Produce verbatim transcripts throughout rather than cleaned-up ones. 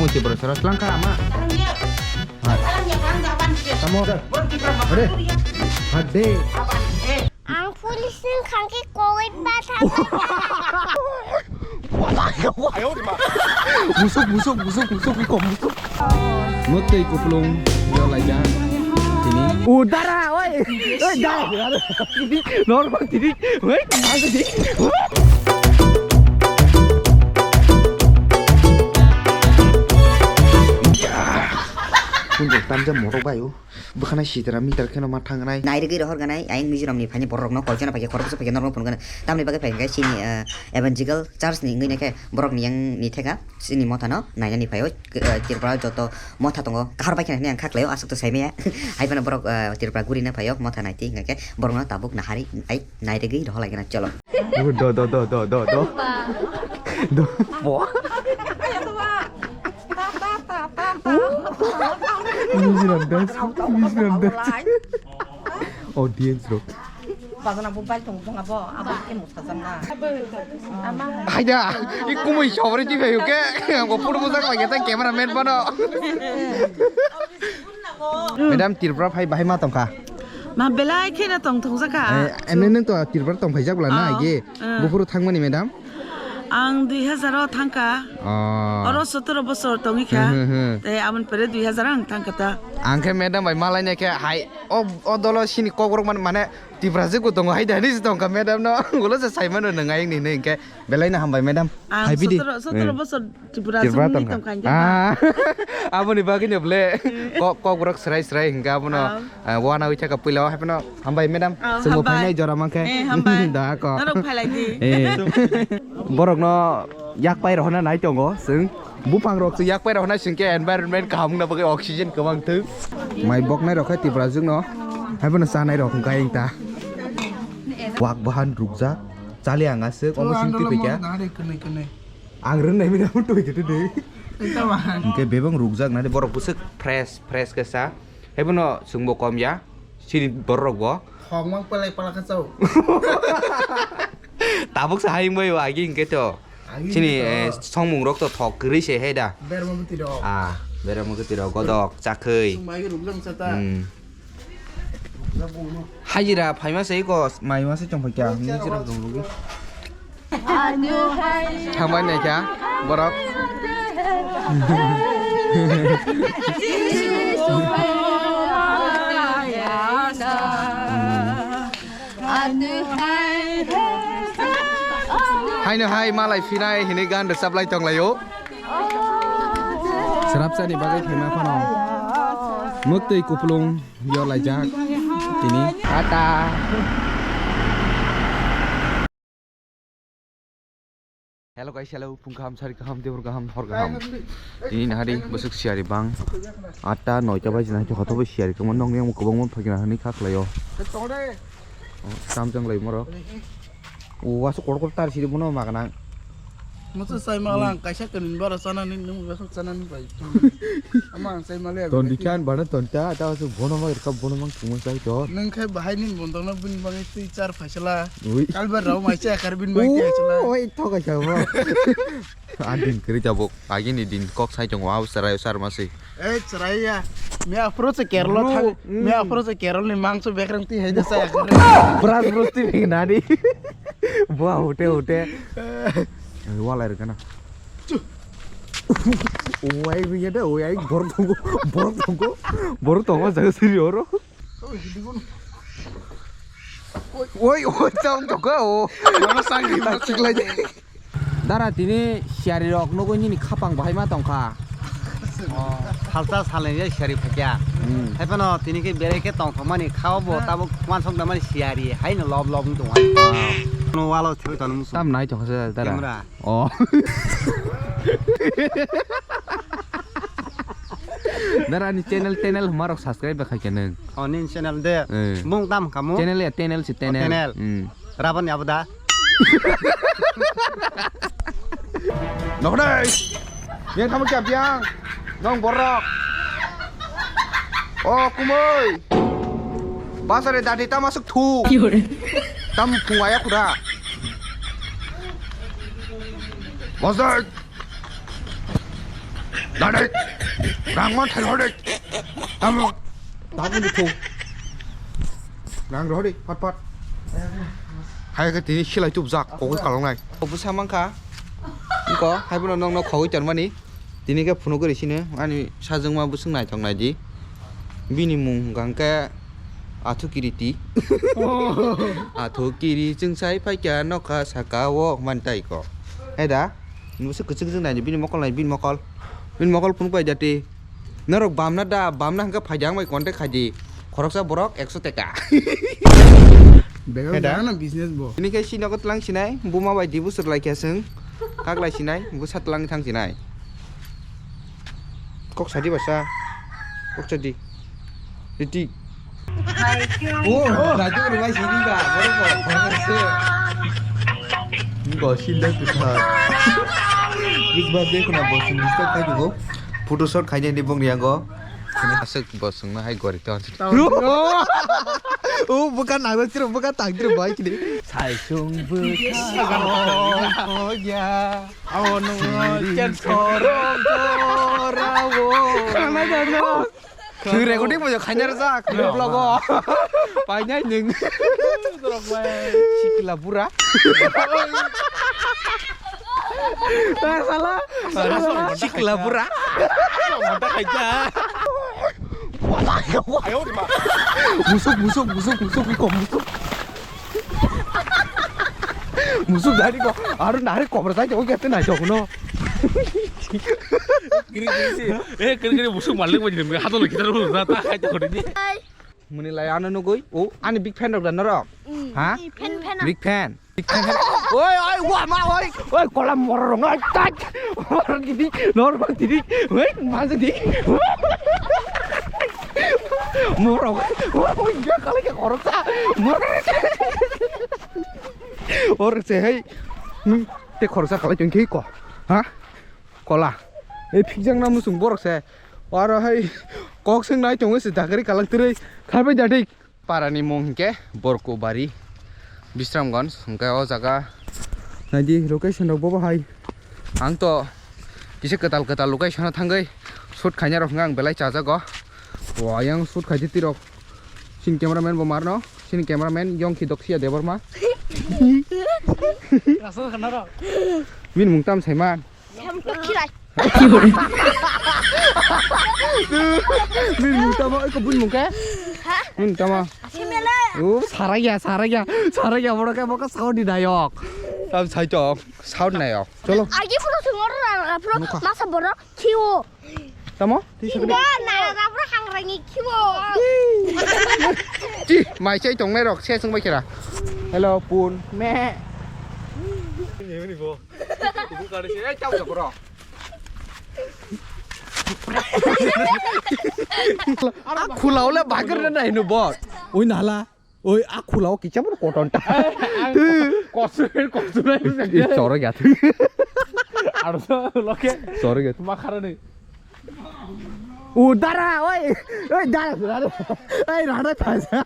Tibra sara slang kha ama. Hai. Tamo. Ade. Hade. Ang police ni khangke kowai patha. Musuk, musuk, musuk, musuk, musuk, musuk. Motoi kuplung yo laija. Tini. O dara, oi. Oi, dara. Normal tini. Oi, tini. Kunjak tamjak morok bai o. Bwkhana sitra meter kheno ma thangnai. Nairigwi rohor ganai, ayang Mizoram ni phaini borok no kolchana paikhe, khoroksa paikhe normal phone gana. Tamni bagwi paikhe chini, ah, Evangelical Church ni wngwi naikhe borok ni yang ni theka chini motha no nainani phaio, ah, Tripura joto motha tongo. Kahar paikhe hinwi ang khaklaio, aswk to saimaya. Hai phano borok, ah, Tripura guri na phaio, motha naiti hingkhe borok no tabuk nahari ai nairigwi rohor lai gana cholo. Do, do, do, do, do, do. Do. Bo. Mizoram dance, Mizoram dance. Audience rok. Bazana bo bai tong tong abo, abo ke mo sajam na. Haida, i kumui sobri ti phayu ke, ang bo photo bujak lagi ta camera man bano. Madam, Tripura phai bahai ma tongkha? Ma belai kheno tong thongjak kha. Eh, ene nung to Tripura tong phaijak bla na, ah, age. Ah. Buphuru thangmani, madam? Ang dui hazar o thangkha. Ah. Oro sotoro bosor tongwi kha. Hmm, hmm, hmm. Tei aboni pore dui hazar ang thangkha ta. Ang khe madam bai malai nai khe hai o, o dolo sini kokrok man, mane Tripura je kutongo hai dani se tongkha madam no. Ulo se saimano nung ayang ni hwnwi hwnkhe belai no hambai madam. Ang hai bidi. Sotoro, sotoro, hmm, bosor Tripura Tripura song tongkha. Tongkha hwnkhe. Ah. Aboni bagwi no ble kok, kokborok srai srai hwnkhe abono, ah, ah, wana wi thaka puila o hai phano hambai madam. Ah, chwngbo hambai. Phainai jora mankhe. Eh, hambai. Da ko. Norok phailai di. Eh. Borokno yak pai rohorna nai tongo chwng. Buphang rok se yak pai rohorna singke environment kaham wngna bagwi oxygen kwbang thung. Mai boknai rok khe Tripura jwkno. Hai phano chanai rok hwnkha ayang ta. Wak bahan rukjak. Chali ang aswk, omo sing twi phaikha. Ang rwng nai mino twi khe twi. Hwnkhe bebak rukjak nani borok bwswk fresh, fresh khe sa. Haibono chwngbo kom ya. Chini borok bo. Hok mang pelai pala kha chao. Tabuk sa hayung bai agi hwnkhe to. Agi chini, to. Eh, songmung rok to thok kwrwi se hai da. Berma bwtwi rok. Ah, berma bwtwi rok godok chakhwi. Chwng bai rukjak sa ta. Hmm. Hajira phaima se ko mai ma se chong phai kya ni jira dong rugi. Thangbai nai kha borok. Haino hai malai phinai hinwi gan rwchap lai tong lai o. Srapsa ni bagwi phaima phano. Mwktwi kupulung. Yo laijak tini. Tata. Hello guys, hello, phung kaham, sari kaham, tebur kaham, hor kaham. Tini nahari bwswk siyari bang. Atta, noita baji nai tokha tobo siyari kwbangma nokni yang kwbangma phagina hwnwi kha khlaio. Oh, tam chang lai morok. O wasu kotor kotor tar siri bono magana. Musu sai malang kaisa kanin bara sana nin nung besa sana nin bai. Ama ang sai male. Ton dikhan bana ton ta ta wasu bono mag rkha bono mang kumo sai to. Nung khai bahai nin bontong na bin bangai twi char phaisala. Ui. Kalbar rau mai cha kar bin bai twi sala. Oi thokai sa bo. Adin kri jabok. Agini din kok sai chong wa sarai sar masi. Eh, chwraiya. Me aphuru se Kerala thang. Me aphuru se Kerala ni mangso bekrang ti hai de saya. Bras bros ti bek nadi. Bua hote hote. Walai rkana. Oi biyada oi ai bor tongo. Bor tongo. Bor tongo jaga siri oro. Oi oi tong tongo. Mama sangi. Dara tini siyari rok nugui nini khapang bahai ma tongkha. Salsa salai je siyari phakya. Hmm. Hai phano tini khe berai khe tongthokmani khao bo tabuk wansok da mani siyari hai no lob lob wng tong hai. No walo thwi tong musu. Tam nai tongkha se dara. Camera. Oh. Dara ni channel channel marok subscribe ba khai khe nung. Oh, nin channel de. Eh. Mung tam kamu. Channel ya channel si channel. Channel. Hmm. Raban ya boda. Nokdai. Yang kamu kya biang? Nong borok. Oh, kumoi. Pasare dadi tam masuk thu. Tam phungaya kuda. Bosdai. Dade, rang man thai hode. Tamo. Tamo ni thung. Rang rohde, pat pat. Hai ka tini silai tup jak, kogoi kalong nai. Obo samang kha. Ko, hai bono nong nok khogoi tonmani. Tini khe phunuk gori sini, ani sajwkma bwswk naithok nai di. Bini mung hwnkha khe Athu Kiriti. Athu Kiri chwng sai phaikha nokha saka o hwnmani tai ko. Hai da? Bwswk kwchwk kwchwk nai di, bini mokol nai, bini mokol. Bini mokol phunuk pai jati. Norok bamna da, bamna hwnkha phaidi ang bai contact khaidi. Khoroksa borok ekso teka. Bega Heda? Jana business bo. Ini khe si nogo tlang sinai, buma bai dibu sur lai khe sung. Kak lai sinai, bu sat lang thang sinai. Kok sadi basa. Kok sadi. Riti. Oh, raju rwai sini ba. Borok bo. Bo sila kwthar. Bus bus de kuna bo sini start khai dugo. Photo shot khai ni bong riango. Aswk bo sungna hai gori ton. O buka nang tiro buka tang tiro bai kini. Saisung buka. Oh ya. Awo nung chen sorong sorao. Khana jana. Sui recording mo khaina rwjak, vlog o. Painai nwng. Sikla bura. Eh, sala. Sikla bura. Musuk, musuk, musuk, musuk, musuk, musuk. Musuk dari ko, aro nari kobra sai to kete nai to no. Kiri kiri si. Eh, kiri kiri musuk malik mo jini hato lo kita lo ta ta kai to ni. Muni lai ano nugui. O, ani big fan rok da norok. Mm, ha? Big fan, fan. Big fan. Big fan. Oi, oi, wa ma, oi. Oi, kolam moro rong, oi, tak. Moro gidi, normal gidi. Oi, mazu di. Moro. Oi, ya kali ke korok sa. Moro. Or se, hey. Hmm, te khoroksa kalai tong khe ko. Ha? Kola. E phikjak na musung borok se. Aro hai kok seng nai tongo se dakari kalang tiri. Kharbai da thik. Para ni mung hinkhe Borkubari, Bisramganj, hinkhe o jaga. Nai di location rok bobo hai. Ang to kisa kwtal kwtal location o thangwi shoot khaina rok hwnkhe ang belai chajago. Wa yang shoot khai di tirok. Sini cameraman bo marno. Sini cameraman Yongki Doksia Debbarma. Bini mung tam saiman. Bini mung tamo, eko bini mung khe? Ha? Bini tamo. Simele. O, saraya, saraya, saraya, borok khe, borok khe sound ni nayok. Tam sai tong, sound nayok. Cholo. Agi photo sungor ra, ra, photo. Nukha. Masa borok, khiwo. Tamo? Twi sakni. Inda, na, na, pura hangrangni khibo. Chi, mai chai tongnai rok, se sung bai kira. Hello, pun, me. Ni, ni, bo. Ibu kari si, eh, chau, chau, bro. A khulao le bagir na nai no bot. Oi nala. Oi, a khulao kicha bor koton ta. Kosur, kosur. Choro gya. Aro so loke. Choro gya. Ma kharani. U dara, oi, oi, dara, dara. Oi, rada phasa.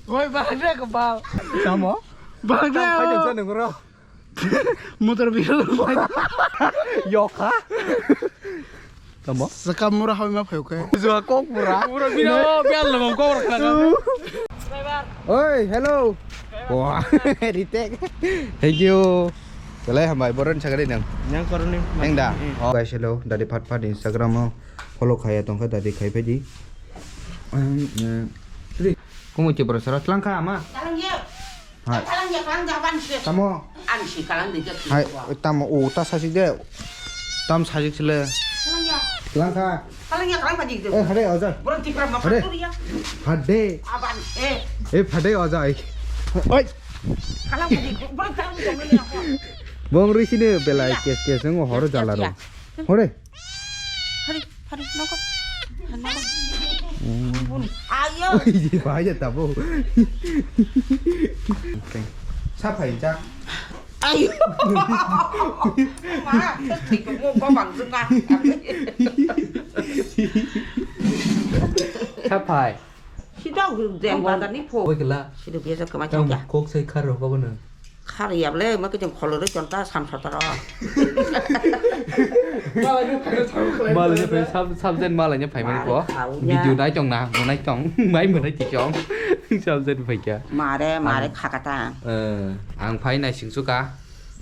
Oi, bagre ko bal. Tamo? Bagre. Tam khai o. Sa nungro. Motor bial. Yokha. Tamo? Saka mura hoi ma phayo khe. Jua kok mura. Mura bino bial lo kok rok na. Oi, hello. Wah, Ritek. Thank you. Belai hambai, boron sagari nang. Yang koroni. Yang da. Oh, guys, hello. Dadi phat phat Instagram o follow khaya tongkha, dadi khai phaidi. Kumu chibro sara tlangkha ama. Hai. Kalang ya, kalang jaban sih. Tamo. Ang sih kalang di jat. Hai, tamo, o, ta sasik de. Tam sasik sile. Kalang ya. Tlangkha. Kalang ya, kalang padi itu. Eh, hade, oja. Borong tipra ma. Hade. Patu ya. Hade. Aban, eh. Eh, hade, oja, ai. Oi. Kalang padi, borong kalang jaman ya. Bong rui sini belai kes kes ngo horo jala ro. Hore. Hari, hari, nongko. Hari, nongko. Ayo. Oi, bahaya tabo. Saphai ja. Ayo. Ma, thik mo ba bang jung ka. Saphai. Sida jeng bazar ni pho. Oi kela. Sida biasa kama chakya. Kok sai khar ro ko bono. Khar yable ma kiting kholo re chonta sam sotoro. Malai phai sab sab jen malai phai mani ko. Malai phai ya. Video nai tong na, mo nai tong, mai mo nai ti chong. Sab jen phai kya. Mare mare khakata. Eh, ang phai nai sing suka.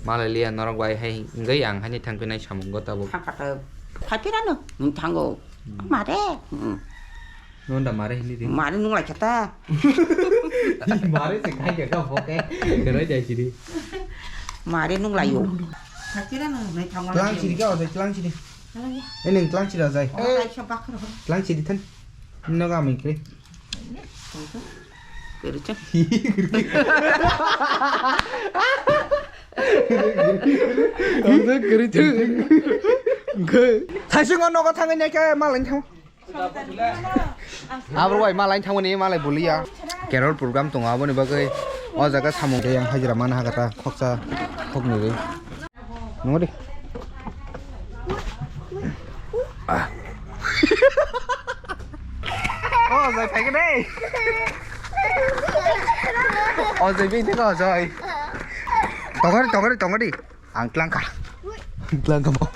Malai liya norok bai hai ngai ang hani thang pinai samung go tabuk. Khakata. Phai pirano, nung thango. Mare. Hmm. Nonda mare hindi di. Mare nung lai khata. Mare se khai ke ka boke. Kero jai sidi. Mare nung lai yo. Hakira nung nai thangwa. Tlang sidi ka ojai tlang sidi. Ini tlang sidi ojai. Tlang sidi than. Noga mingkri. Kero chan. Thaising o nogo thangwi nai khe malai thang. Abro bai malai thangmani malai bulia. Carol program tongo aboni bagwi o jaga samung tei yang hajira mana hagata khoksa khoknwi ri. Nungodi. Ah. O jai phaikhe dei. O jai bini thangkha o jai. Tongori tongori tongori. Ang tlangkha. Tlangkha mo.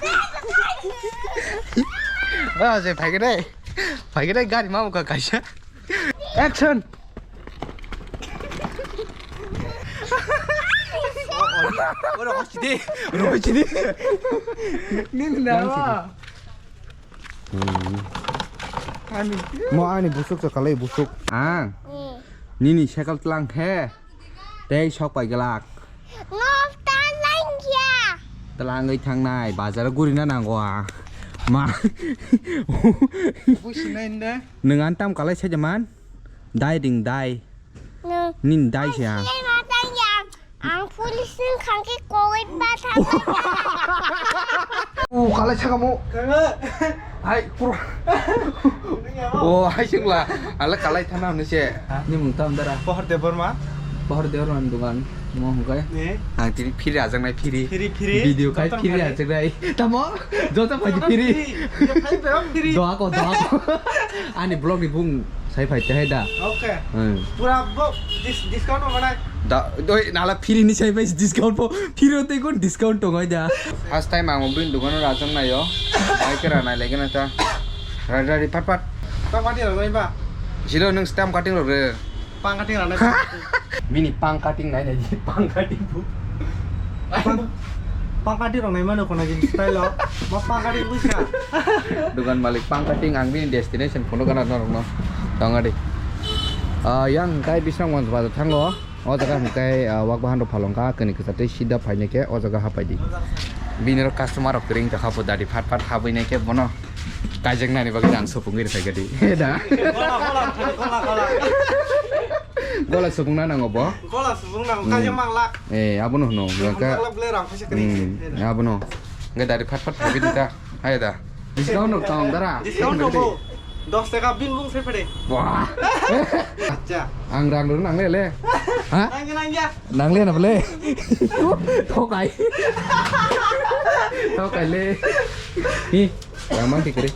Ah, je phaikhe dai. Phaikhe dai gari ma buka kaisa. Action. Oro hosti de. Oro hosti de. Nini na. Ani. Mo ani busuk sa kalai busuk. Ang. Nini cycle tlang khe. Tei sok pai glak. Nok ta langya. Tlangwi thangnai bazar gurina nango a. Ma. Businai nda. Nwng an tam kalai saja man. Dai ding dai. Nwng. Nin dai se a. Ai, ma tangya. Ang police nwng khangki kowai ba thang. O kalai sakamo. Hai, puro. O, hai singla. Ala kalai thana hwnwi se. Ha? Ni mung tam dara? Pohor Debbarma. Pohor Debbarma ni dogan. Mo hwnkhe. Ni? Ang tini phiri ajaknai phiri. Phiri, phiri. Video khai joto phiri phiri. Ajaknai. Tamo? Joto phai phiri. Phiri. Ye khai bero phiri. Doa ko, doa ko. Ani vlog ni bung sai phai te hai da. Okay. Hmm. Pura bo dis-, discount mo manai. Da, doi nala phiri ni sai phai discount po. Phiri o tei kon discount tong hai da. First time ang bini dogan o rajang naio. Bai kera nai lagi na ta. Rari rari pat pat. Pang kati rok nai ba? Silo nwng stamp cutting rok re. Pang cutting rok nai. Bini pang cutting nai nai, pang cutting bu. Pang, pang cutting rok nai mano kono gini style o. Ma pang cutting busa. Dogan malik pang cutting ang bini destination phunuk gana norok no. Tong adi. Ah, yang kai Bisramganj bazar thango. O jaga hwnkhe, ah, wak bahan rok phalong kha, kani kwchar tei sida phainai khe o jaga hapai di. Bini oro customer rok kwrwi wngkha, hapo dadi phat phat habwi nai khe bono kaijaknani bagwi rang supungwi rwkha di. He da? Gola, gola, gola, gola. Gola supungna nango bo? Gola supung nango, hmm. Kaijak mang lak. Eh, abono hwno, mang lak bwle rang phaisa kwrwi. Hmm, abono. Hwnkhe dadi phat phat habwi di ta. Hai da. Discount rok tong dara. Discount rok bo. Dos taka bin bung se pede. Wah. Acha. Ang rang rok nang le le. Ha? Nang nang ya. Nang le na bole. Thokai. Thokai le. Hi. Yang mang tikri.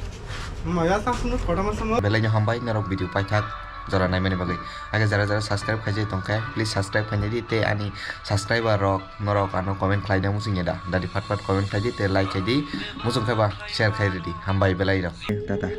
Maya sa sunu kota ma sama. Belai no hambai norok video paithak jora naimani bagwi. Age jara jara subscribe khaijai tongkhe please subscribe khainai di tei ani subscriber rok. Norok ano comment khlaina muchungya da? Dadi phat phat comment khlai di tei like khai di. Muchung khe ba share khai rw di. Hambai belai rok. Tata.